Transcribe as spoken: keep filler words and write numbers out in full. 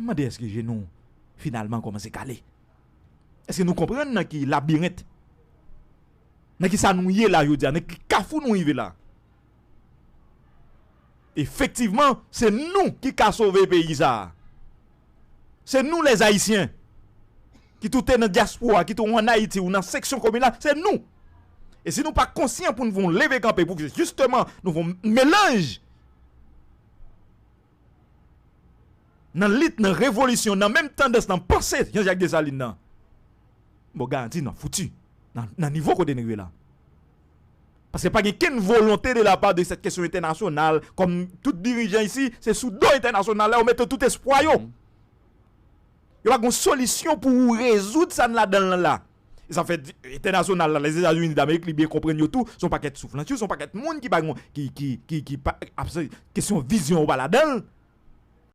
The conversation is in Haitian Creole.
Mande èske je nou finalman kòmanse kale? Èske nou konprann nan ki labirent, nan ki sa nou ye la jodi a, nan ki kafou nou rive la? Efektivman, se nou ki ka sove peyi sa a. Se nou lèzayisyen, ki tou te nan dyaspora, ki tou ann Ayiti ou nan seksyon kominal, se nou. E si nou pa konsyan pou nou fè yon leve kanpe, pou ke jisteman nou fè yon melanj nan lit, nan revolisyon, nan menm tandans, nan panse Jean-Jacques Dessalines nan, bon, garanti nou ap fouti nan, nan nivo kote n rive la. Paske pa gen kenn volonte de la part de cette question internationale, kòm tout dirijan isi, se sou do entènasyonal la yo mete tout espwa yo. Yo pa gen solisyon pou rezoud sa n ladan l la. E sa fè entènasyonal la, Lèzetazini Damerik, li byen konprann yo tou, se yon pakèt souflantyou, se yon pakèt moun ki pa gen, ki, ki, ki, ki pa, kesyon vizyon yo pa ladan l.